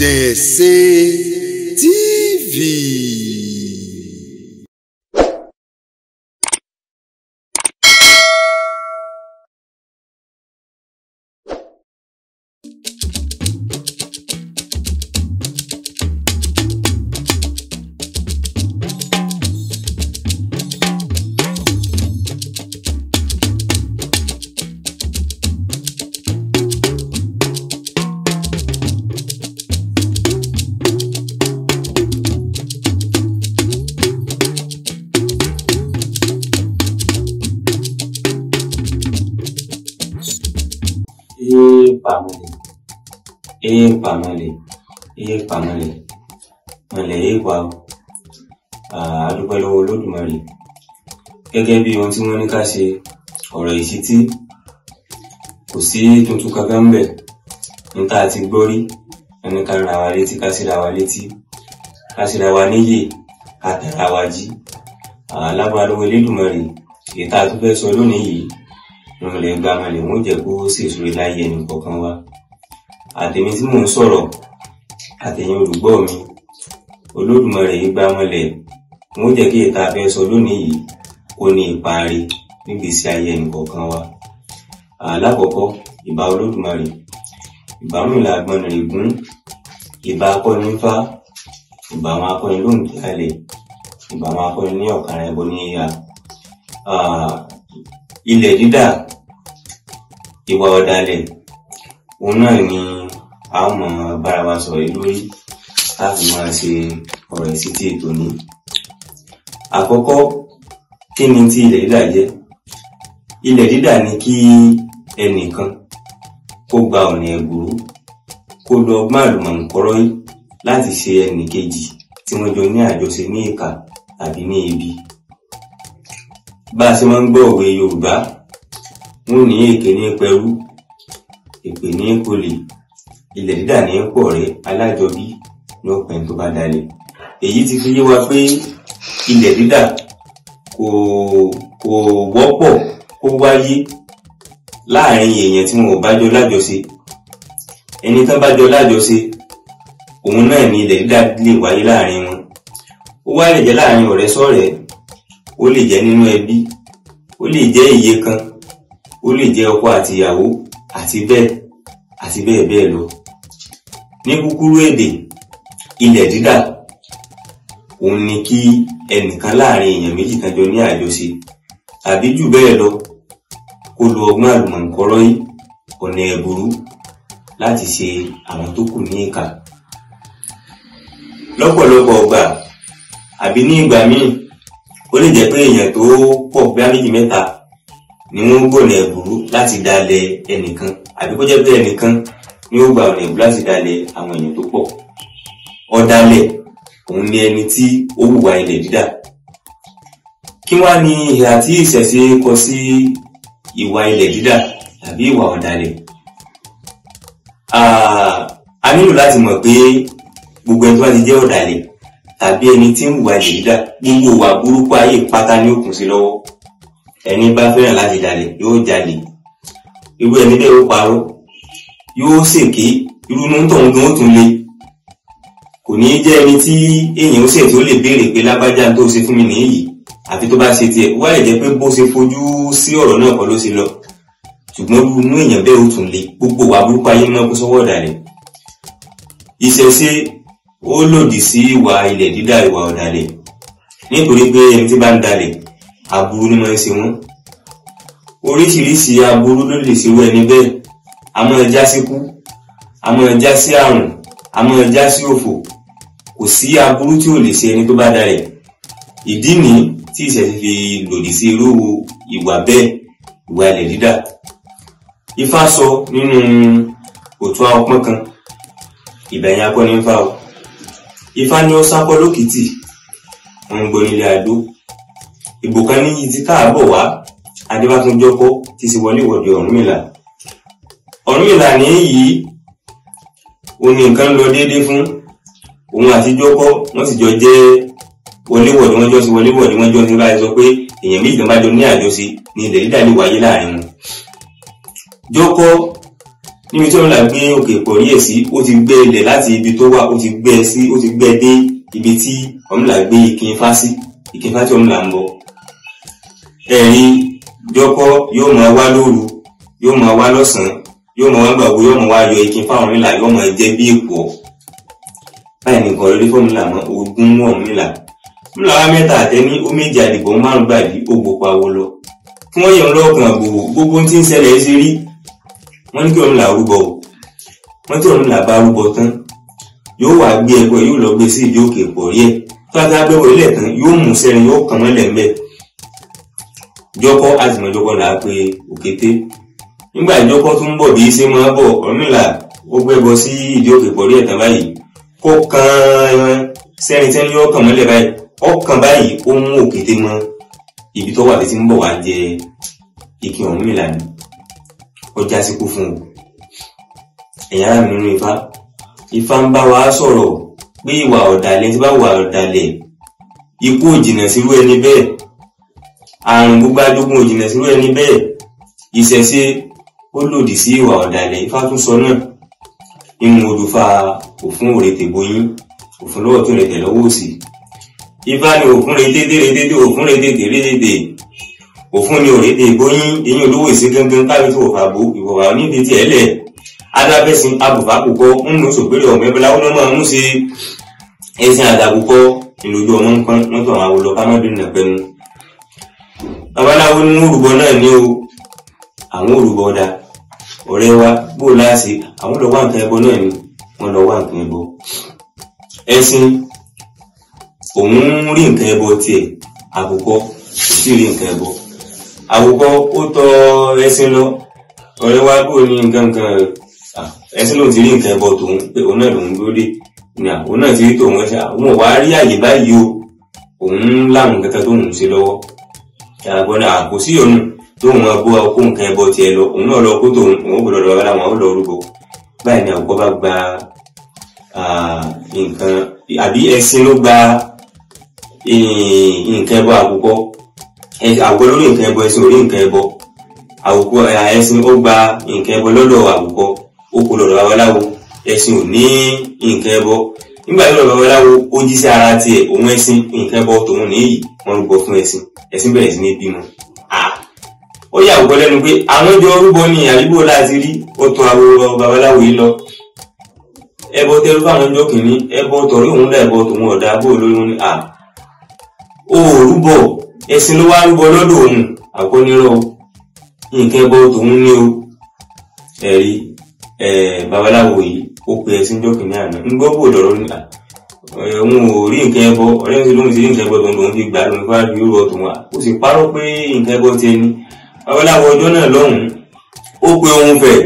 Ìṣẹ̀ṣe TV. Pàmọ̀lẹ̀ pàmọ̀lẹ̀ mọ̀lẹ̀ éèpà o. A dúpẹ́ lọ́wọ́ Olódùmarè. Gẹ́gẹ́ bí ohun tí wọ́n ní ká ṣe, ọ̀rọ̀ ìṣítí kò sí tuntun kankan ńbẹ̀. Ní tá a ti gbọ́ rí, ẹni ká ra wa létí, ká síra wa létí, ká síra wa níyè, ká tara wa jí. Lágbára lọ́wọ́ Elédùmarè, èyí tá a tún fẹ́ sọ lónìí yìí, ìrànlẹ́ gba mọ̀lẹ̀ wọ́n jẹ́ kó sèso láyé ẹnì kọ̀ọ̀kan wa. Àtèmi tí mò ń sọ̀rọ̀, àtẹ̀yin olùgbọ́ mi, Olódùmarè yìí gba mọ̀lẹ̀ wọ́n jẹ́ kí èyí tá a fẹ́ sọ lónìí yìí kó ní ipa re nígbèésí ayé ẹnì kọ̀ọ̀kan wa. Lákọ̀ọ́kọ́, ìbà Olódùmarè, ìbà Ọ̀rúnmìlà Àgbọnnìrègún, ìbà akọni Ifá, ìbà àwọn akọni lóǹkì alẹ̀, ìbà àwọn akọni ní ọ̀kàrà ẹbọ ní yíya. Ilẹ̀ dídà, ìwà ọ̀dàlẹ̀, òun náà ni a ó mọ bára wa sọ̀rọ̀ yìí lórí láti máa ṣe ọ̀rọ̀ ìṣítí tòní. Àkọ́kọ́, kí ni tí ilẹ̀ dídà jẹ́? Ilẹ̀ dídà ni kí ẹnìkan kó gba ọ̀nà ẹ̀bùrú, kó lo ọgbọ́n àlùmọ̀ǹkọ́rọ́ yìí láti ṣe ẹnì kejì tí wọ́n jọ ní àjọṣe ní ìkà tàbí ní ibi. Bá a ṣe máa ń gbọ́ òwe Yorùbá, wọ́n ní èké ní pẹrú, èpè ní polè, ilẹ̀ dídà ní pọ̀rẹ́, alájọbí ní ọ̀pẹ tó bá dalẹ̀. Èyí ti fi yé wa pé ilẹ̀ dídà kò wọ́pọ̀ kó wáyé láàrin èèyàn tí wọn ò bá jọ lájọṣe. Ẹni tán bá jọ lájọṣe, òun náà ni ilẹ̀ dídà lè wáyé láàrin wọn. Ó wá lè jẹ́ láàrin ọ̀rẹ́ sọ̀rẹ́, ó lè jẹ́ nínú ẹbí, ó lè jẹ́ iye kan, ó lè jẹ́ ọkọ àti ìyàwó, àti bẹ́ẹ̀ àti bẹ́ẹ̀ bẹ́ẹ̀ lọ. Ní kúkúrú èdè, ilẹ̀ dídà òun ni kí ẹnìkan láàrin èèyàn méjì kan jọ ní àjọṣe tàbí jù bẹ́ẹ̀ lọ, kó lo ọgbọ́n àlùmọ̀ǹkọ́rọ́ yìí, ọ̀nà ẹ̀bùrú láti ṣe àwọn tó kù ní ìkà. Lọ́pọ̀lọpọ̀ ọgbà àbí ní ìgbà míì, ó lè jẹ́ pé èèyàn tó pọ̀ bí méjì mẹ́ta ni wọ́n gbọ̀nà ẹ̀bùrú láti dalẹ̀ ẹnìkan, àbí kó jẹ́ pé ẹnìkan ni ó gba ọ̀nà ẹ̀bùrú láti dalẹ̀ àwọn èèyàn tó pọ̀. Ọ̀dàlẹ̀ òun ni ẹni tí ó hùwà ilẹ̀ dídà. Kí wá ni ìhà tí ìṣẹ̀ṣe kọ sí ìwà ilẹ̀ dídà tàbí ìwà ọ̀dàlẹ̀? A nílò láti mọ̀ pé gbogbo ẹni tó bá ti jẹ́ ọ̀dàlẹ̀ tàbí ẹni tí ń hùwà ilẹ̀ dídà, gbogbo ìwà burúkú ayé pátá ní ó kùn sí lọ́wọ́. Ẹni bá fẹ́ràn láti jalè yóò jalè, irú ẹni bẹ́ẹ̀ ó parọ́, yóò ṣèké, irú inú tóun gan ó tún le. Kò ní jẹ́ ẹni tí èèyàn ó ṣe tí ó lè béèrè pé lágbájá tó ṣe fún mi nìyí, àfi tó bá ṣe tiẹ̀. Wá lè jẹ́ pé bó ṣe fojú sí ọ̀rọ̀ náà kọ́ ló ṣe lọ, ṣùgbọ́n irú inú èèyàn bẹ́ẹ̀ ó tún le. Gbogbo ìwà burúkú ayé náà kó sọ́wọ́ ọ̀dàlẹ̀. Ìṣẹ̀ṣe ó lòdì sí ìwà ilẹ̀ dídà, ìwà ọ̀dàlẹ̀, nítorí pé ẹni tí bá ń dalẹ̀, aburú ni máa ń ṣe wọ́n. Oríṣiríṣi aburú ló lè ṣerú ẹni bẹ́ẹ̀. A máa já sí kú, a máa já sí àrùn, a máa já sí òfò. Kò sí aburú tí ò lè ṣe ẹni tó bá dalẹ̀. Ìdí nìyí tí ìṣẹ̀ṣe fi lòdì sí irú ìwà bẹ́ẹ̀, ìwà ilẹ̀ dídà. Ifá sọ nínú Òtúà ọpọ́n kan, ìbẹ̀yìn akọni Ifá o. Ifá ní ó sákọ́ lókìtì, wọ́n ń gbọ́ nílé Adó. Ìbò kan ní ti káàbọ̀ wá, Adébátúnjọ́kọ́ ti ṣe wọlé ìwọ̀de Ọ̀rúnmìlà. Ọ̀rúnmìlà ní yìí, òun ní nǹkan lọ déédéé fún òun àti Jọ́kọ́, wọ́n sì jọ jẹ́ wọléwọ̀de, wọ́n jọ sí wọléwọ̀de, wọ́n jọ sí báyìí sọ pé èèyàn méjì tó bá jọ ní àjọṣe ní ilẹ̀ dídà lè wáyé láàrin wọn. Jọ́kọ́ Níbi tí Ọ̀rúnmìlà gbé òkè ìpọ̀rí ẹ̀ sí, ó ti gbẹ́ ilẹ̀ láti ibi tó wà, ó ti gbẹ́ sí, ó ti gbẹ́ dé ibi tí Ọ̀rúnmìlà gbé ìkin Ifá sí, ìkin Ifá tí Ọ̀rúnmìlà ń bọ. Ẹ̀rí Jọ́kọ́ yóò máa wá lóru, yóò máa wá lọ́sàn-án, yóò máa wá gbàgbó, yóò máa wá yọ ìkin Ifá Ọ̀rúnmìlà, yóò máa jẹ́ bí èpò. Báyìí nìkan lórí fọ́mùlà mọ́ ogún mú Ọ̀rúnmìlà. Ọ̀rúnmìlà wá mẹ́ta àtẹ́ní, ó méjì àdìbò márùn-ún gbàdí, ó gbòpa wo lọ. Kí wọ́n yẹ̀ ń lọ́kàn àgbòwò gbogbo tí ń ṣẹlẹ̀ ṣe rí. Wọ́n ní kí Ọ̀rúnmìlà rúbọ o. Wọ́n tí Ọ̀rúnmìlà bá rúbọ tán, yóò wá gbé ẹbọ, yóò lọ gbé sí ìdí òkè ìpọ̀rí ẹ̀. Tó bá ti wá gbẹ́bọ ilẹ̀ tán, yóò mú sẹ́rin, yóò kàn mọ́lẹ̀ ńbẹ̀. Jọ́kọ́ àtìmọ̀ Jọ́kọ́ là á pe òkété. Nígbà Jọ́kọ́ tó ń bọ̀ bí ṣe máa bọ̀, Ọ̀rúnmìlà ó gbẹ́bọ sí ìdí òkè ìpọ̀rí ẹ̀ tán báyìí. Kó kan sẹ́rin tẹ́ni yóò kàn mọ́lẹ̀ báyìí. Ọkàn báyìí ó mú òkété mọ́ ibi tó wà tí ń bọ̀ wá jẹ ìkin Ọ̀rúnmìlà ni. Ọjà sí kú fún o. Ẹ̀yin ará mi nínú Ifá, Ifá ń bá wa sọ̀rọ̀ pé ìwà ọ̀dàlẹ̀ tí bá wà ọ̀dàlẹ̀, ikú ò jìnà sírú ẹni bẹ́ẹ̀, àrùn gbogbo ajogun ò jìnà sírú ẹni bẹ́ẹ̀, ìṣẹ̀ṣe ó lòdì sí ìwà ọ̀dàlẹ̀. Ifá tún sọ náà nínú odùfà òfún òrètè boyín, òfún lọ́wọ́ tó rètè lọ́wọ́ òsì. Ifá ni òfún retete retete, òfún retete retete, òfún ni òrètè bóyín, eyín olówó ìsín gángan káwé tó fà bó ìwọ̀wà onídìí tiẹ̀ lẹ̀. Adábẹ́sìn abùfá kòkọ́ ń lò sògbérè ọ̀mọ ẹbí láwọn ọmọ ń ṣe ẹṣin àdàkùkọ ìlójú ọmọ ń pọ́n wọ́n tó àwọn awolọ ká má dùn nàpẹ́nu. Babaláwo ní òrùbọ náà ní o, àwọn òrùbọ ọ̀dà ọ̀rẹ́ wa bó láàṣì àwọn lọ wá nǹkan ẹbọ náà ni wọ́n lọ wá nǹkan ẹbọ. Ẹṣin òun rí nǹkan ẹbọ tiẹ̀, àkùkọ kò sì rí nǹkan ẹbọ. Àkùkọ ó tọ̀ ẹṣin lọ, ọ̀rẹ́ wa bó ní nǹkan kan ẹṣin lòun ti rí nǹkan ẹbọ tòun pé òun náà lòun dúró dé ní àwọn náà ti rí tòun ẹṣin àwọn ò wá rí àyè báyìí o, òun láwọn kankan tóun ń ṣe lọ́wọ́. Àgbọn náà kò sí òun tóun máa bó ọkọ nǹkan ẹbọ tiẹ̀ lọ, òun náà lọ kó tòun, òun gbọ́dọ̀ lọ babaláwo, àwọn lọ rúbọ. Báyìí ni àkùkọ bá gba nǹkan àbí ẹṣin ló gba nǹkan ẹbọ àkùkọ. Àkùkọ lórí nǹkan ẹbọ, ẹṣin ò rí nǹkan ẹbọ. Àkùkọ ẹṣin ó gba nǹkan ẹbọ lọ́dọ̀ àkùkọ, ó kó lọ́dọ̀ babaláwo, ẹṣin ò ní nǹkan ẹbọ. Nígbà tí lọ́dọ̀ babaláwo ó jí sí ara tiẹ̀, òun ẹṣin nǹkan ẹbọ tòun níyì, wọ́n rúbọ fún ẹṣin, ẹṣin bẹ̀rẹ̀ sí ní bímọ. Ó yà àkùkọ lẹ́nu pé àwọn jọ rúbọ ní àdúgbò láti rí, ó tọ̀ àwọn babaláwo yìí lọ. Ẹbọ tẹrú fáwọn ọjọ́ kìíní, ẹbọ tọ̀rí òun dà ẹbọ tòun ọ̀dà bó lórí wọn ni à. Ó rúbọ, ẹṣin ló wá rúbọ lọ́dọ̀ òun, àkùkọ nírọ́ o, nǹkan ẹbọ tòun ní o. Ẹ̀rí babaláwo yìí ó pe ẹṣin jọ́ kìíní àná, ń gbọ́ bò lọ́rọ́ ní à. Òun ò rí nǹkan ẹbọ, ọ̀rẹ́ mi lóun ti rí nǹkan ẹbọ tòun lòun fi gbà lóun fà fi rúbọ tòun à. Ó sì parọ́ pé nǹkan ẹbọ tiẹ̀ ni. Babaláwo ọjọ́ náà lọ́hùn-ún, ó pe òun fẹ̀,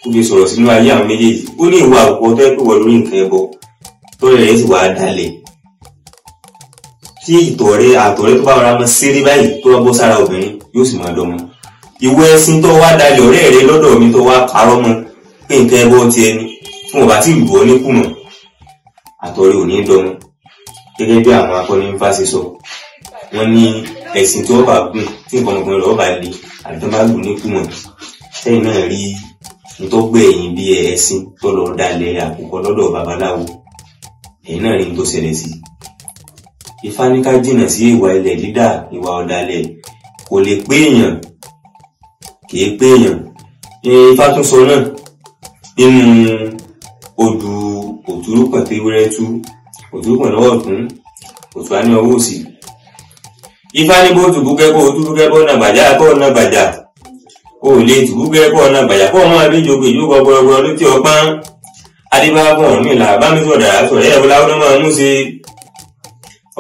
ó fi sọ̀rọ̀ sínú ayé àwọn méjèèjì. Ó ní ìwà àkùkọ tó yẹ pé wọ́n lórí nǹkan ẹbọ, tọ́rẹ̀ rẹ̀ sì wá dalẹ̀. Tí ìtọ̀ rẹ̀ àtọ̀ rẹ̀ tó bá ra mọ́ ṣeré báyìí tó bá bọ́ sára obìnrin yóò sì máa dọmọ. Ìwọ ẹṣin tó wá dalẹ̀ ọ̀rẹ́ rẹ lọ́dọ̀ mi tó wá parọ́ mọ́ pé nǹkan ẹbọ tiẹ̀ ni, tí wọn bá ti lù ọ́ ní kùmọ̀, àtọ̀ rẹ̀ ò ní dọmọ. Gẹ́gẹ́ bí àwọn akọni ń bá ṣe sọ, wọ́n ní ẹṣin tó bá gùn tí nǹkan ọmọkùnrin rẹ̀ bá le àbí tó bá lù ní kùmọ̀, sẹ́yìn náà rí ntọ́gbẹ̀yìn bí ẹṣin tó lọ dalẹ̀ àkùkọ lọ́dọ̀ babaláwo, ẹ̀yin náà rí n tó ṣẹlẹ̀ sí. Ifá ní ká jìnà sí ìwà ilẹ̀ dídà, ìwà ọ̀dàlẹ̀ kò lè pé èèyàn, kì í pé èèyàn. Ifá tún sọ náà nínú odù òtúrúpọ̀n tí ewúrẹ́ tú, òtúrúpọ̀n lọ́wọ́ ọ̀tún, òtún á ní ọwọ́ òsì. Ifá ní bó tùbúkẹ́ kó tùbúkẹ́ bọ́ nàgbàjá kó nàgbàjá, o lè tùbúkẹ́ kó nàgbàjá kó máa bí jogbè yóò gbọgbọgbọ lókè ọpọ́n. Adébáfún Ọ̀rúnmìlà bá mi sọ̀dà sọ̀rẹ́ ẹ̀ bọ́lá ó máa mú ṣe.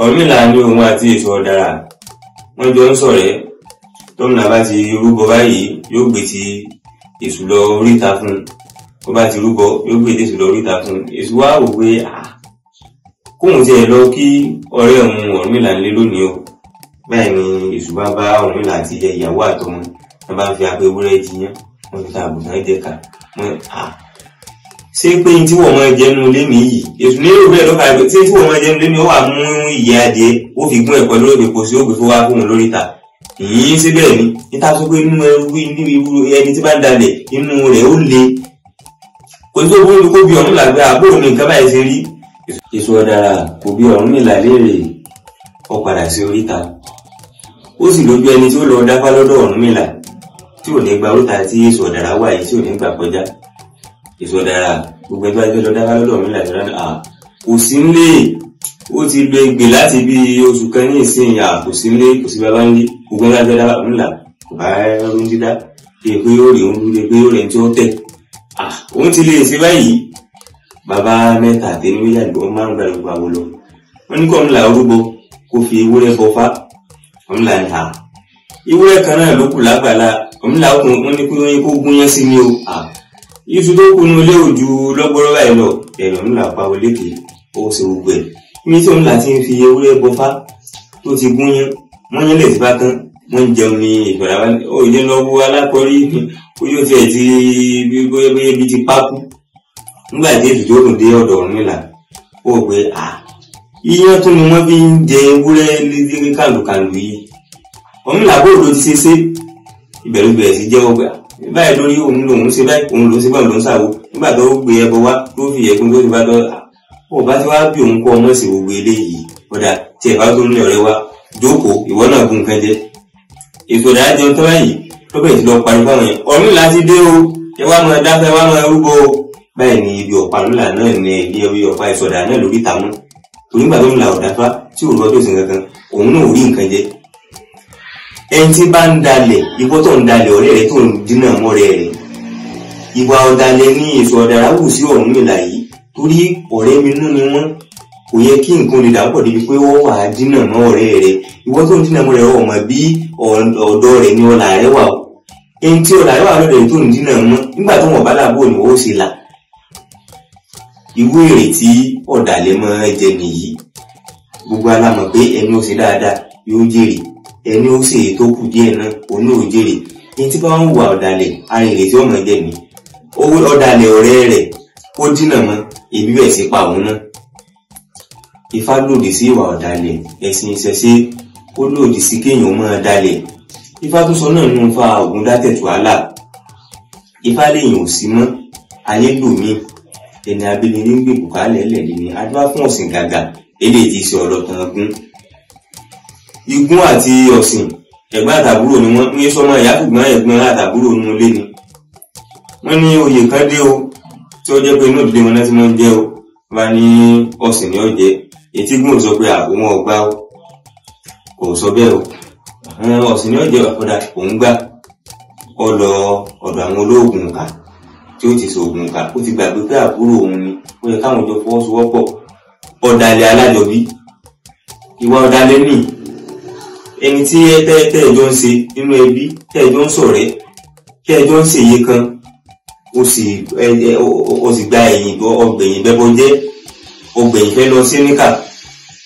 Ọ̀rúnmìlà ni òun àti èso ọ̀dàrà wọ́n jọ ń ṣọ̀rẹ́. Tọ́mìnà bá ti rúbọ báyìí yóò gbé ti èṣù lọ oríta fún un. Bó bá ti rúbọ yóò gbé ti èṣù lọ oríta fún un. Èṣù wá wò pé kóun tiẹ̀ lọ kí ọ̀rẹ́ òun Ọ̀rúnmìlà nílé lónìí o. Báyìí ni èṣù bá bá Ọ̀rúnmìlà àti ìyàwó àtọmọ, wọ́n bá ń fi apẹ ewúrẹ́ jiyán, wọ́n fi ta àgùntàn jẹ ká. Wọ́n ṣé pé tí wọ́n máa jẹnu lé mi yìí, èṣù nílò bẹ́ẹ̀ lọ́ka ẹgbẹ́, ṣé tí wọ́n máa jẹnu lé mi ó wà mú ìyẹ́ adìẹ, ó fi gún ẹ̀kọ́ lórí ìpò sí ó gbé fún wa fóun lórí ta. Ìyín síbẹ̀ ni, níta sọ pé inú ẹrú inú irú ẹni tí bá ń dalẹ̀ inú rẹ̀ ó le. Kò sí tó burú kó bí Ọ̀rúnmìlà pé àbúrò ní nǹkan báyìí ṣe rí. Èṣù Ọ̀dàrà kò bí Ọ̀rúnmìlà léèrè, ó padà sí oríta. Ó sì lójú ẹni tí ó lọ dáfá lọ́dọ̀ Ọ̀rúnmìlà tí ò ní gba oríta tí Èṣù Ọ̀dàrà wà yìí, tí ò ní gbà kọjá. Èṣù Ọ̀dàrà gbogbo ẹni tó bá fẹ́ lọ dáfá lọ́dọ̀ Ọ̀rúnmìlà tó dáná, kò sí nílé, ó ti lo egbè láti bí oṣù kan ní ìsìn, kò sí nílé, kò sí bàbá nílé. Gbogbo ẹni tó bá fẹ́ dáfá Ọ̀rúnmìlà kò bá rún dídá, ṣe pé ó rí òun dúró pé ó rẹ̀ tí ó tẹ̀. Òun ti lè ṣe báyìí. Bàbá mẹ́ta àti ní méjì àgbọn márùn gbàdúrà gbogbo àwọ̀ lọ. Wọ́n ní kọ́ Ọ̀rúnmìlà orúbọ kó fi ewúrẹ́ bọfá. Ọ̀rúnmìlà ní à. Ewúrẹ́ kan náà ló kù lágbàlá. Ọ̀rúnmìlà okùn wọ́n ní kó gúnyán sí ni o. Iṣu tó kù ní ilé òjú lọ́gbọ́rọ́ báyìí lọ. Ẹ̀rọ Ọ̀rúnmìlà pa olékè ó ṣe gbogbo ẹ̀. Ní tí Ọ̀rúnmìlà ti ń fi ewúrẹ́ bọfá tó ti gúnyán, wọ́n yẹn lè ti bá tán. Wọ́n ń jẹun ní ìgbàlá wa ní ó jẹ́ lọ wo alákọ̀ọ́rí ojú ti ẹ̀ ti bóyá bóyá bí ti pákú. Nígbà tí ètùtù tó dùn dé ọ̀dọ̀ Ọ̀rúnmìlà, ó pé iyán tún ni wọ́n fi ń jẹ ewúrẹ́ ní kàlùkàlù yìí. Ọ̀rúnmìlà bó ló ti ṣe ṣe ìbẹ̀rù bẹ̀rẹ̀ sí jẹ́wọ́ pé báyìí lórí òun lòun ṣe báyìí, òun lòun ṣe báyìí, lòun ṣàwo. Nígbà tó gbé ẹbọ wá tó fi ẹ̀gún tó ti bá tọ́ ó bá ti wá bí òun kọ́ ọmọ sí gbogbo eléyìí. Ọ̀dà tí ẹ̀ bá tó ní ọ̀rẹ́ wa jókòó, ìwọ náà gún nǹkan jẹ. Ètò ìdájọ́ jẹun tó báyìí tó bẹ̀rẹ̀ sí lọ pariwo fáwọn yẹn, Ọ̀rúnmìlà ti dé o, ẹ wá máa dáfẹ́, ẹ wá máa rúbọ o. Báyìí ni ibi ọ̀pá Ọ̀rúnmìlà náà ní ibi ọ̀pá ìsọ̀dà náà lórí ìta mú. Torí nígbà tó ń la ọ̀dáfá tí ò lọ́jọ́ ìsìn kankan, òun náà ò rí nǹkan jẹ. Ẹni tí bá ń dalẹ̀, ìwọ tó ń dalẹ̀ ọ̀rẹ́ rẹ tó ń dínà mọ́rẹ́ rẹ̀. Ìwà ọ̀dàlẹ̀ ní Èṣù Ọ̀dàrà wù sí Ọ̀rúnmìlà yìí, torí ọ̀rẹ́ mi nú ni wọ́n. Kò yẹ kí nǹkan lè dàpọ̀ débi pé wọ́n wà á dínà mọ́ ọ̀rẹ́ rẹ̀. Ìwọ tó ń dínà mọ́ rẹ̀ ọmọ bí ọ̀dọ́ rẹ̀ ni ọlà rẹ̀ wà o. Ẹni tí ọlà rẹ̀ wà lọ́dọ̀ rẹ̀ tó ń dínà mọ́, nígbà tó wọ́n bá làbò ni ó ṣe là. Ìwé èrè tí ọ̀dàlẹ̀ máa jẹ nìyí. Gbogbo alámọ̀ pé ẹni ó ṣe dáadáa yóò jèrè, ẹni ó ṣe èyí tó kù díẹ̀ náà òun náà ó jèrè. Ẹni tí bá ń wà ọ̀dàlẹ̀, ara èrè tí ọmọ jẹ ni. Owó ọ̀dàlẹ̀ ọ̀rẹ́ rẹ̀ ó dínà mọ́, ebi bẹ́ẹ̀ sì pa òun náà. Ifá lòdì sí ìwà ọ̀dàlẹ̀, ẹ̀sìn ìṣẹ̀ṣe ó lòdì sí kéèyàn máa dalẹ̀. Ifá tó sọ náà nínú Ifá Ògúndátẹ̀tù Àlà. Ifá lèèyàn ò sí mọ́, ayé lòmíì, ẹni abíní ní gbèbù kálẹ̀ lẹ̀lẹ̀ ni adúlá fún ọ̀sìn gàgà, eléyìí ti ṣe ọlọ́tàn gún. Igún àti ọ̀sìn, ẹ̀gbọ́n àtàbúrò ni wọ́n ní sọmọ ìyá ṣùgbọ́n ẹ̀gbọ́n àtàbúrò nínú ilé ni. Wọ́n ní oyè kan dé o, tí ó jẹ́ pé inú ìdílé wọn náà ti máa ń jẹ́ o. Wọ́n bá ní ọ̀sìn ni ó jẹ́. Etí gún sọ pé àwọn ọgbà o, kò sọ bẹ́ẹ̀ o. Ọ̀sìn ni ó jẹ́ ọ̀dà òun gbà. Ó lọ ọ̀dọ̀ àwọn olóògùn kà tí ó ti sọ ògùn kà, ó ti gbàgbé pé àbúrò òun ni, ó yẹ káwọn jọ fọwọ́sowọ́pọ̀. Ọ̀dàlẹ̀ alájọbí, ìwà ọ̀dàlẹ̀ nì. Ẹni tí tẹ́ẹ̀jọ́ ń ṣe nínú ẹbí, tẹ́ẹ̀jọ́ ń ṣọ̀rẹ́, tẹ́ẹ̀jọ́ ń ṣèyí kan, ó sì gba ẹ̀yìn ọgbẹ̀yìn bẹ́bọ jẹ́, ọgbẹ̀yìn fẹ́ lọ sí níkà.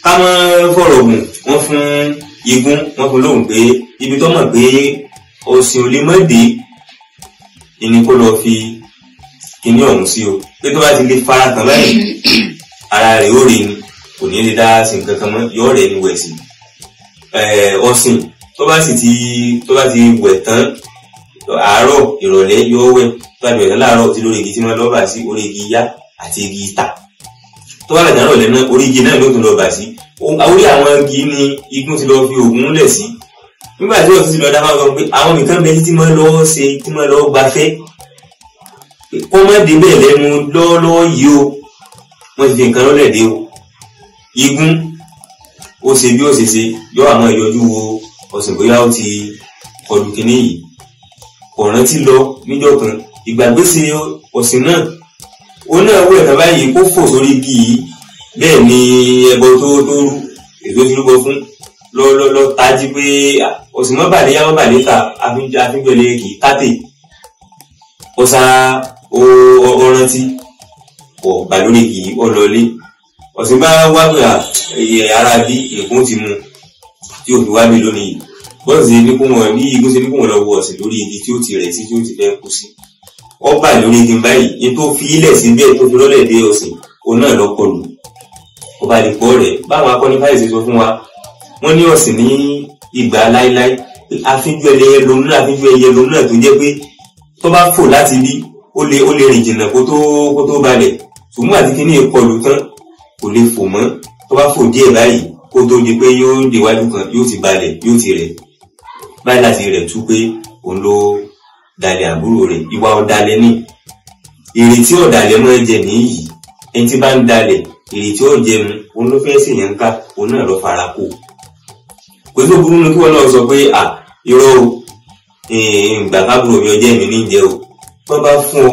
Ká mọ́ fọ̀rọ̀ gùn, wọ́n fún Igún, wọ́n fún lóhùn pé ibi tó mọ̀ pé ọ̀sìn ò lè mọ́ dé ni kó lọ fi kíní ọ̀hún sí o. Pé tó bá ti lè fara kàn báyìí, ara rẹ̀ ó rè ni, kò ní lè dá sí nǹkan kan mọ́, yóò rẹ̀ ni wẹ̀ sí. Ọ̀sìn tó bá sì ti tó bá ti wẹ̀ tán àárọ̀ ìrọ̀lẹ́ yóò wẹ̀. Tó bá ti wẹ̀ tán láàárọ̀ tí lórí igi tí wọ́n lọ́ bà sí, orí igi yá àti igi ìta. Tó bá wẹ̀ tán ìrọ̀lẹ́ náà, orí igi náà ló tún lọ bà sí. Orí àwọn igi ni Igún ti lọ fi ògùn lẹ̀ sí. Nígbà tí ọ̀sìn ti lọ dáfá sọ pé àwọn nìkan bẹ tí máa lọ ṣe tí máa lọ gbafẹ́, kó má débẹ̀ lẹ́nu lọ́wọ́lọ́wọ́ yìí o, wọ́n ti fi nǹkan lọ́lẹ̀ dé o. Igún ó ṣe bí ó ṣe ṣe, yọ àwọn ìyọjú wo ọ̀sìn bóyá ó ti kọlu kinní yìí. Kò rántí lọ níjọ́ kan, ìgbàgbé ṣe ọ̀sìn náà. Òun náà wẹ̀ tán báyìí kó fò sórí igi yìí. Bẹ́ẹ̀ ni ẹbọ tó rú, èso ti rúbọ fún lọ tají pé ọ̀sìn mọ́ bàlẹ́ yá mọ́ bàlẹ́ ta àfínjọlẹ̀ kì í kátè. Ó sá ó rántí kò bà lórí igi yìí, ó lọlé. Ọ̀sìn bá wá pé ara bí ègún ti mú tí ò fi wá mi lónìí. Bọ́ọ̀sì ní kó wọn ní Igún ṣe ní kó wọn lọ wo ọ̀sìn lórí igi tí ó ti rẹ̀ sí tí ó ti fẹ́ kú sí. Ó bà lórí igi báyìí, ní tó fi ilẹ̀ síbẹ̀ tó fi rọ́lẹ̀ dé ọ̀sìn, òun náà lọ kọlù. Ó bá lè pọ̀ rẹ̀. Báwọn akọ́nifáyè ṣe sọ fún wa, wọ́n ní ọ̀sìn ní ìgbà láíláí, àfínjú ẹyẹ lòun náà, àfínjú ẹyẹ lòun náà tó jẹ́ pé tó bá fò láti bí Ó lè rìn jìnnà kó tó balẹ̀. Ṣùgbọ́n àti kíní ìkọlù tán kò lè fò mọ́. Tó bá fò díẹ̀ báyìí kó tó di pé yóò déwájú kan yóò ti balẹ̀, yóò ti rẹ̀. Báyìí láti rẹ̀ tú pé òun ló dalẹ̀ àbúrò rẹ̀. Ìwà ọ̀dàlẹ̀ ni. Èrè tí ọ̀dàlẹ̀ máa ń jẹ nìyí. Ẹni tí bá ń dalẹ̀, èrè tí ó jẹun, òun ló fẹ́ ṣèyàn ká, òun náà lọ fara kó. Kò sí burú nu kí wọ́n náà sọ pé à irọ́ o, ìgbà kábúrò mi ọjọ́ èmi ní jẹ o. Wọ́n bá fún ọ,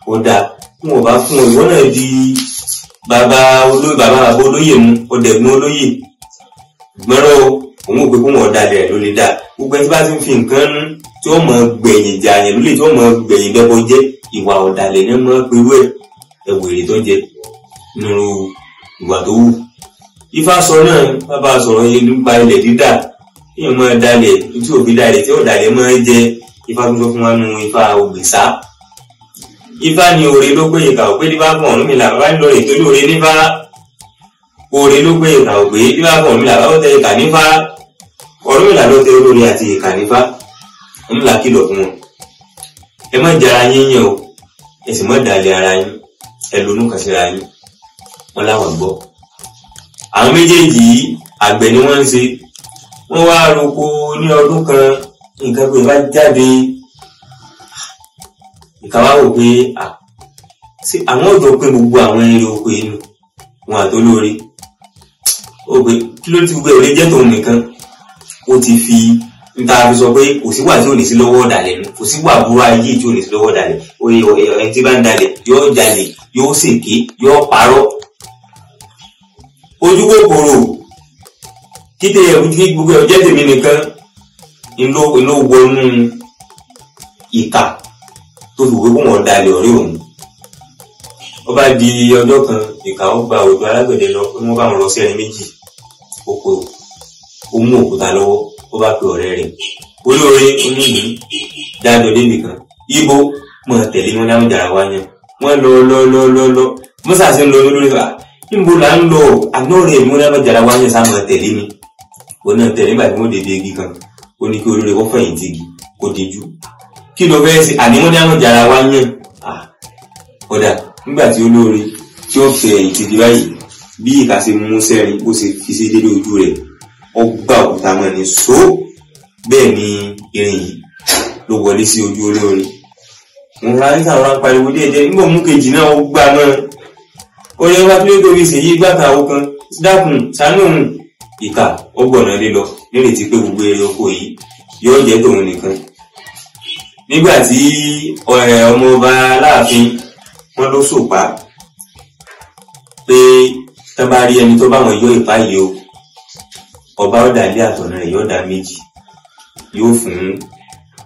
ó dáa. Wọ́n ò bá fún ọ, ìwọ náà di bàbá olóyè, bàbá olóyè mu, ọ̀dẹ̀gbọ́n olóyè. Gbọ́rọ̀ o, òun ò pé kó wọn dalẹ̀ rẹ̀ ló lè dáa. Gbogbo ẹni tí bá ti ń fi nǹkan nú tí ó mọ gbẹ̀yìn jàyàn lólè, tí ó mọ gbẹ̀yìn bẹ́bọ jẹ́, ìwà ọ̀dàlẹ̀ ní mọ́ perú ẹ̀. Ẹ̀wò èrè tó jẹ nínú ìwà tó wù. Ifá sọ náà, bàbá sọ̀rọ̀ yẹn nípa ilẹ̀ dídà, èèyàn máa dalẹ̀ tí òbí dalẹ̀ tí ọ̀dàlẹ̀ máa jẹ. Ifá tó sọ fún wa nù Ifá Ògbèsá. Ifá ni òrè ló pé ìkà òpé díbá fún Ọ̀rúnmìlà, bàbá ń lọ rè torí òrè nífá. Òrè ló pé ìkà òpé díbá fún Ọ̀rúnmìlà, bàbá ó tẹ ìkà nífá. Ọ̀rúnmìlà ló tẹ olórí àti ìkà nífá. Ọ̀rúnmìlà kìlọ̀ fún wọn. Ẹ má jara yín yẹn o, ẹ sì má dalẹ̀ ara yín, ẹ lonú kan síra yín. Wọ́n láwọn gbọ́. Àwọn méjèèjì yìí àgbẹ̀ ni wọ́n ń ṣe. Wọ́n wá roko ní ọdún kan, nǹkan pé bá jáde. Ìkà wá wò pé à ṣé àwọn ọ̀dọ́ pé gbogbo àwọn eré oko yìí nù wọn àtolóore. Ó pé kí ló ti gbogbo ẹ̀ lè jẹ́ tòun nìkan. Ó ti fi níta fi sọ pé kò síwà tí ò ní sí lọ́wọ́ ọ̀dàlẹ̀ nù, kò síwà burú ayé tí ò ní sí lọ́wọ́ ọ̀dàlẹ̀. Oye ẹni tí bá ń dalẹ̀ yóò jalè, yóò ṣèké, yóò parọ́. Ojú kòkòrò kíte kí gbogbo ẹ̀ jẹ́ tèmi nìkan ńlọ wọnú ìkà tó fi wé kó wọn dalẹ̀ ọ̀rẹ́ òun. Ó bá di ọjọ́ kan, ìkà ó gba òjò alágbẹ̀dẹ lọ pé wọ́n bá wọn lọ sí ẹni méjì oko. Ó mú òkúta lọ́wọ́, ó bá pe ọ̀rẹ́ rẹ̀. Olóore oníyìí dájọ́ débì kan. Ibo mọ̀ tẹ̀lé wọn dáhùn jàrá wá yẹn. Wọ́n lọ lọ lọ lọ lọ. Mọ́sà sí ń lọ lórí wa. Níbo là ń lọ? Àná rẹ̀ mú dáhùn jàrá wá yẹn sá mọ̀ tẹ̀lé mi. Òun náà tẹ̀lé nígbà tí wọ́n dédé igi kan. Ó ní kí olóore wọ́n fẹ̀yìntì igi kó dijú. Kí ló fẹ́ ṣe? Àní wọ́n dáhùn jàrá wá yẹn. Ọ̀dà nígbà tí olóore tí ó fẹ̀yìntì igi báyìí bí ìka ṣe mú sẹ́rin bó ṣe fi sí dédé ojú rẹ̀, ó gbá òkúta mọ́ ni só. Bẹ́ẹ̀ ni irin yìí ló wọlé sí ojú olóore. Òun ra níta ọ̀rá pariwo díẹ̀ díẹ̀ nígbà mú kejì náà ó gbá mọ́. Orí ọba tó lé tóbi ṣèyí gbàtà àwọn kan dákun ṣàánú òun. Ìkà ó gbọ̀nà lé lọ nírètí pé gbogbo eré oko yìí yóò jẹ́ tòun nìkan. Nígbà tí ọmọ ọba Aláàfin wọn ló sòpá pé tán bá rí ẹni tó bá wọn yọ ìpá yìí o, ọba ọ̀dà ilé àtọ̀nà rẹ̀ yóò dá méjì, yóò fún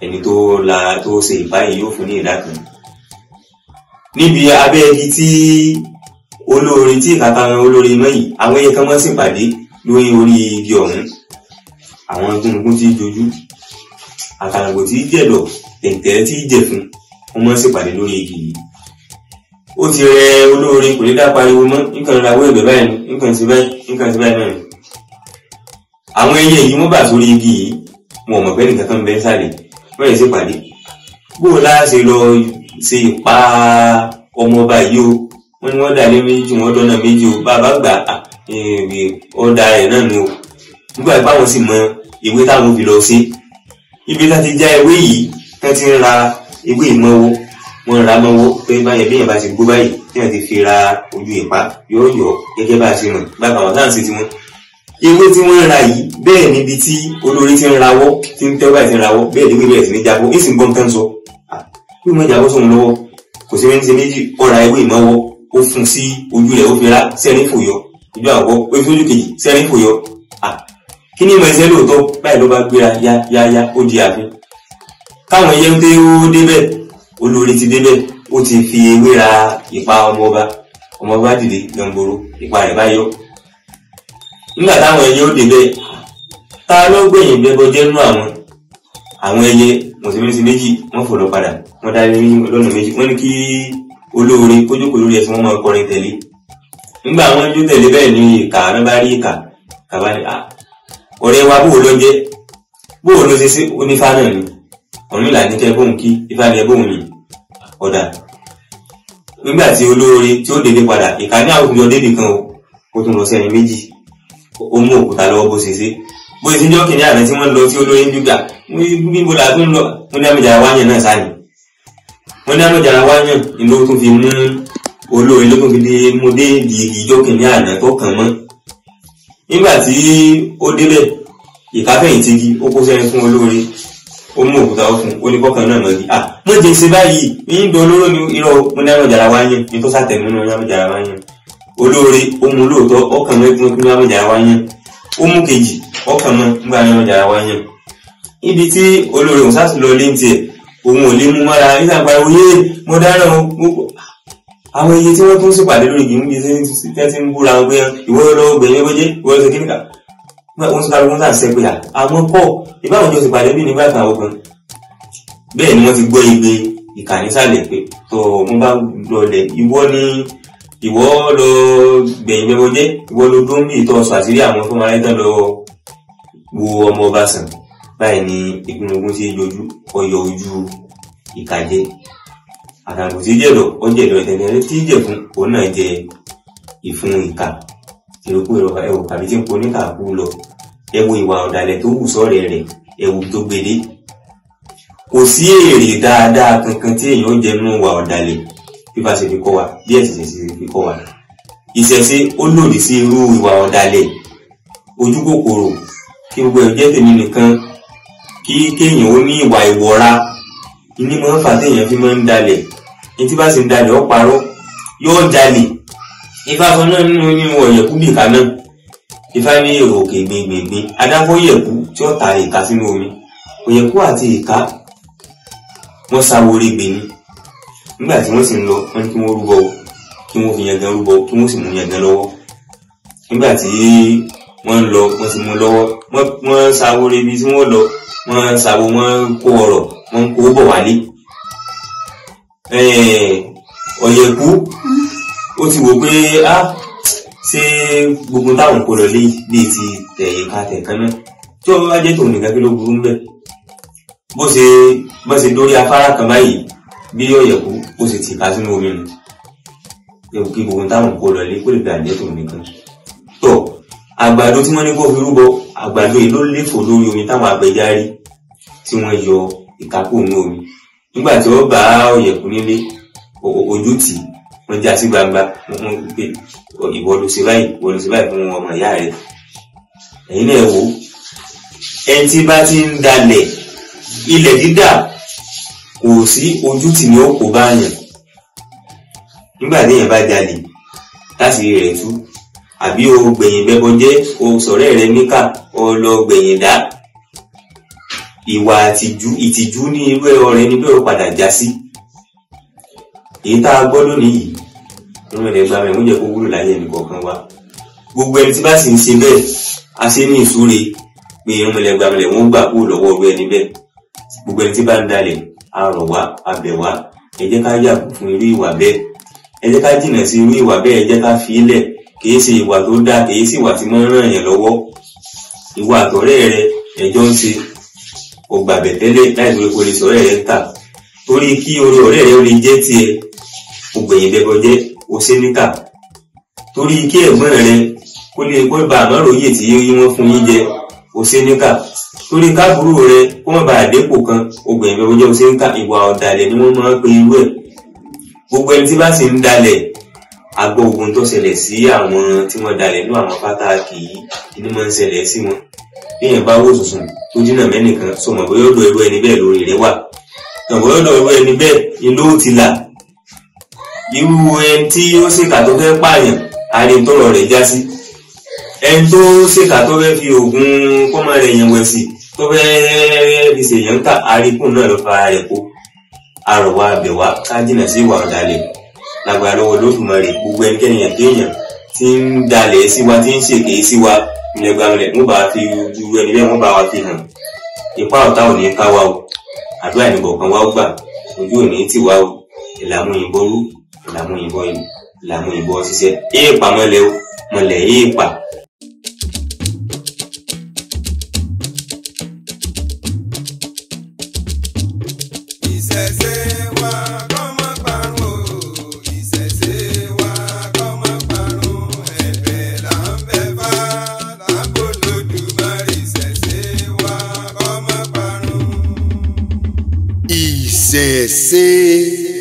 ẹni tó la tó ṣe ìpá yìí yóò fún ní ìdá kan. Níbi abẹ́ igi tí olóore tí ìkàtà olóore mọ́ yìí, àwọn ẹyẹ kan mọ́ sì pàdé lórí orí igi ọ̀hún. Àwọn gúnugún tí jojú, àkàràgbò tí jẹ̀dọ̀, tẹ̀ǹtẹ̀ tí jẹ̀fun, wọ́n mọ́ sì pàdé lórí igi yìí. Ó ti rẹ olóore kò lè dá pariwo mọ́, nǹkan rawọ́ ẹ̀bẹ̀ báyìí, nǹkan sí báyìí, nǹkan sí báyìí náà ni. Àwọn ẹyẹ yìí wọ́n bà sórí igi yìí, wọn ò mọ̀ pé nìkan kan bẹ sáré, wọ́n yẹ sí pàdé. Bó o láṣẹ lọ ṣe ìpa ọmọọba yìí o, wọ́n ní wọ́n dà lé méjì, wọ́n dọ́nà méjì o, bàbá gbà á ọ̀dà rẹ̀ náà nù o. Nígbà tí báwọn sì mọ ewé táwọn fi lọ sí. Ibi tá ti já ewé yìí, tá ti ń ra ewé ìmọ̀wọ́, wọ́n ra mọ́wọ́ pé báyẹn bí èèyàn bá ti gbó báyìí, tí wọ́n ti fi ra ojú ìpá yóò yọ gẹ́gẹ́ bá a ṣe mọ̀, bá àwọn táwọn ṣe ti wọn. Ewé tí wọ́n ń ra yìí bẹ́ẹ̀ níbi tí olórí ti ń rawọ́, tí ń tẹ́wọ́ báyìí ti ń rawọ́, bẹ́ẹ̀ ni wíwẹ̀ sí ní jábọ́, èsì ń gbọ́n tán sọ. Bí wọ́n jábọ́ sóhun lọ́wọ́, kò sí méjì méjì, ó ra ewé ìmọ̀wọ́, ó fún sí ojú rẹ̀, ó fi ra sẹ́rin fò yọ. Ojú àkọ́kọ́, ó fi ojú kejì, sẹ́rin fò yọ. Kí ni ìmọ̀ ẹsẹ̀ lóòótọ́? Báyìí ló bá gbéra yá yá yá, ó di ààfin. Káwọn ẹyẹ ń pé ó débẹ̀, olórí ti débẹ̀, ó ti fi ewé ra ìpa ọmọọba. Ọmọọba dìde gbọ̀ngbòrò, ìpa rẹ̀ bá yọ. Nígbà táwọn ẹyẹ ó débẹ̀, ta ló gbẹ̀yìn bẹ́bọ jẹ́ nú àwọn? Àwọn ẹyẹ mùsùlùmí méjì wọ́n fò lọ padà, wọ́n dá lọ́nà méjì, wọ́n ní kí olóore kó jókòó lórí ẹṣin, wọ́n máa kọrin tẹ̀lé. Nígbà wọ́n jó tẹ̀lé bẹ́ẹ̀ ni ìkà náà bá rí ìkà, kàbá ní à ọ̀rẹ́ wa bóò ló jẹ́, bóò ló ṣe sí onífá náà ni. Ọ̀rúnmìlà ní kẹ́ bóun kí, ifá ni ẹ bóun yìn. Ọ̀dà Nígbà tí olóore tí ó délé padà, ìka ní àwọn òkùnjọ débì kan o, ó tún lọ sẹ́ni méjì, ó mú òkúta lọ́wọ́ bó ṣe ṣe. Bó ṣe jọ́ kìnìún àná tí wọ́n lọ tí olóore ń gbígbà níbo la tún lọ, wọ́n ní àmọ̀jára wáyàn náà sáni. Wọ́n ní àmọ̀jára wáyàn ni ló tún fi mú olóore, ló tún fi dé mú dé di ìjọ́ kìnìún àná tó kàn mọ́. Nígbà tí ó débẹ̀, ìkáfẹ̀yìntì igi ó kó sẹ́ni fún olóore, ó mú òkúta ó fún, ó ní kọ́kàn náà mọ́gi. À mo jẹ́ ṣe báyìí ní ìdó olóró ni irọ́, mo ní àmọ̀jára wáyàn ní tó sàtẹ̀mú ní àmọ̀jára wáyàn. Olóore ó mú lóòótọ́, ọkàn mẹ́gun ní àmọ̀jára wáyàn, ó mú kejì ọkàn mọ́ nígbà àmọ̀jára wáyàn. Ibi tí olóore òun sáà lọ lé tiẹ̀, òun ò lè mú mọ́ra nígbà pariwo yé mo dáná o. Àwọn iye tí wọ́n tún ṣèpàdé lórí igi níbi tí wọ́n ti ń búra wọn pé ìwọ lọ gbẹ̀yìn bọ́jẹ́, ìwọ lọ ṣe kíníkà, wọ́n sáré wọ́n sàn sẹ́ pé àwọn kọ́ ìbáwọn jọ ṣèpàdé bí nígbà kan àwọn kan. Bẹ́ẹ̀ ni wọ́n ti gbọ́ igbe ìkà nísàlẹ̀ pé tọ́ mo bá lọlẹ̀, ìwọ ni ìwọ lọ gbẹ̀yìn bọ́jẹ́, ìwọ ló dún bí ìtọ́ sọ àṣírí àwọn tó máa ń tán lọ wo ọmọ ọba sàn. Báyìí ni ìpinnu ti yọjú ọyọ ojú ìkà jẹ. Àtàkùn tí jẹ̀dọ̀ ó jẹ̀dọ̀, ìtẹ̀tẹ̀rẹ̀ tí jẹ̀ fún òun náà jẹ ìfun ìkà. Ìròkú ẹwò tàbí tí ń po níkà kú lọ. Ẹ wo ìwà ọ̀dàlẹ̀ tó wù sọ́rẹ̀ rẹ̀, ẹ wo tó gbélé. Kò sí èrè dáadáa kankan tí èèyàn ó jẹ nínú ìwà ọ̀dàlẹ̀ bí bá ṣe fi kọ́ wa, bí ẹ̀sìn ṣe fi kọ́ wa. Ìṣẹ̀ṣe ó lòdì sí irú ìwà ọ̀dàlẹ̀, ojú kòkòrò, kí gbogbo ẹ̀ jẹ́ tèmi nìkan, kí kéèyàn ó ní ìwà ìwọra. Ìní máa ń fà téèyàn fi máa ń dalẹ̀. Ní tí bá sì ń dalẹ̀ ó parọ́, yóò jalè. Ifá sọ náà nínú nínú ọ̀yẹ̀kú bìkà náà. Ifá ní èrò òkè gbìngbìngbìn, adáfọ́ yẹ̀kú tí ó ta ìka sínú omi. Ọ̀yẹ̀kú àti ìka wọ́n sáwórí gbè ní. Nígbà tí wọ́n sì ń lọ, wọ́n ní kí wọ́n rúbọ, kí wọ́n fi yangan rúbọ, kí wọ́n sì mú yangan lọ́wọ́. Nígbà tí wọ́n ń lọ, wọ́n sì mú lọ́wọ́, wọ́n sáwórí ibi tí wọ́n lọ, wọ́n sáwó, wọ́n kó ọrọ̀, wọ́n kó bọ̀ wálé. Ọ̀yẹ̀kú ó ti wò pé á ṣé gbogbo táwọn kó lọ lé bíi ti tẹ̀ ìka tẹ̀kan náà, tí ó bá jẹ́ tòun nìkan kí ló burú ńbẹ̀. Bó ṣe dórí afárá kan báyìí bí ọ̀yẹ̀kú ó sì tì ká sínú omi nù kí gbogbo táwọn kó lọ lé kó lè bàa jẹ́ tòun nìkan. Tó àgbàdo tí wọ́n ní kó fi rúbọ, àgbàdo yìí ló léfò lórí omi táwọn apẹja rí tí wọ́n yọ ìkápò ní omi. Nígbà tí ó bá ọ̀yẹ̀kú nílé, ojú tì, wọ́n já sí gbangba, wọ́n pé ìwọ ló ṣe báyìí, ìwọ ló ṣe báyìí fún ọmọ ìyá rẹ̀. Ẹ̀yin náà wò ó, ẹni tí bá ti ń dalẹ̀, ilẹ̀ dídà kò sí ojú tì ní ó kó bá yàn. Nígbà tí èèyàn bá jalè láti rẹ̀ tú, àbí o gbẹ̀yìn bẹ́bọ jẹ́, o sọ̀rẹ́ rẹ níkà, o lọ gbẹ̀yìn dá, ìwà ìtìjú ní irú ọ̀rẹ́ ni bẹ́ẹ̀ ó padà já sí. Èyí tá a gbọ́ lónìí yìí, nínú ilẹ̀ gba mẹ́rin jẹ́ kó wúlò láyé ẹnì kọ̀ọ̀kan wa. Gbogbo ẹni tí bá sì ń ṣe bẹ́ẹ̀, a ṣe ní ìsúre pé irun ilẹ̀ gba mẹ́rin wọ́n gbà kúrò lọ́wọ́ ọ̀rọ̀ ẹni bẹ́ẹ̀. Gbogbo ẹni tí bá ń dalẹ̀, a rọ̀ wá, a bẹ̀ wá, ẹ jẹ́ ká yàgò fún irú ìwà bẹ́ẹ̀, ẹ jẹ́ ká jìnà sí irú ìwà bẹ́ẹ̀, ẹ jẹ́ ká fi í lẹ̀. Kìí ṣe ìwà tó dáa, kìí ṣe ìwà tí máa ń ràn yàn lọ́wọ́. Ìwà àtọ̀rẹ́ rẹ ẹjọ́ ń ṣe, kò gbàgbẹ́ tẹ́lẹ̀ láì torí kò lè sọ̀rẹ́ rẹ ń tà, torí kí orí ọ̀rẹ́ rẹ ó lè jẹ́ tiẹ̀, kò gbẹ̀yìn bẹ́bọ jẹ́, o ṣe níkà. Torí kí ẹ̀gbọ́n rẹ kó lè kó bá àmọ́ ròyè tí wọ́n fún yín jẹ, o ṣe níkà. Torí káàbúrò rẹ kó má bàa dépò kan, o gbẹ̀yìn bẹ́bọ jẹ́, o ṣe níkà. Ìwà ọ̀dàlẹ̀ ni wọ́n máa ń pe irú ẹ̀. Gbogbo ẹni tí bá sì ń dalẹ̀, agbọ́ ogun tó ṣẹlẹ̀ sí àwọn tí wọ́n dalẹ̀ ní àwọn pàtàkì yìí ní máa ń ṣẹlẹ̀ sí wọn. Bí èèyàn bá wò sùnsùn tó dínà mẹ́nìkan, sọmọ bóyá ọ̀dọ̀ irú ẹni bẹ́ẹ̀ lórí rẹ̀ wà, bóyá ọ̀dọ̀ irú ẹni bẹ́ẹ̀ ni ló ti là. Irú ẹni tí ó ṣèkà tó fẹ́ pààyàn, àárín tọrọ rẹ̀ já sí. Ẹni tó ṣèkà tó fẹ́ fi oògùn kọ́mọ rẹ̀ yẹn wẹ̀ sí, tó fẹ́ fi ṣèyàn ká, àríkùn náà ló fara rẹ̀ kó. Àrọ̀wá àbẹ̀wá ká jìnà sí ìwà ọ̀dàlẹ̀ lágbára lọ́wọ́ Olódùmarè. Gbogbo ẹnikẹ́ni yẹn kéèyàn tí ń dalẹ̀ sí wa, tí ń ṣèké sí wa, ìlẹ̀gbàmílẹ̀ wọ́n bá fi ojú ẹni bẹ́ẹ̀, wọ́n bá wa fi hàn. Ipá ọ̀tá ò ní ká wa o, àdúrà ìnìkọ̀ọ̀kan wa ó gbà, ojú ò ní tì wá o. Ìlàmú ìbọn rú, ìlàmú ìbọn ìlú, ìlàmú ìbọn ṣiṣẹ́. Èèpà mọ́lẹ̀ o, mọ́lẹ̀ èèpà. Ìṣẹ̀ṣe wa kọ́ mọ́ parun o, ìṣẹ̀ṣe. Ìṣẹ̀ṣe.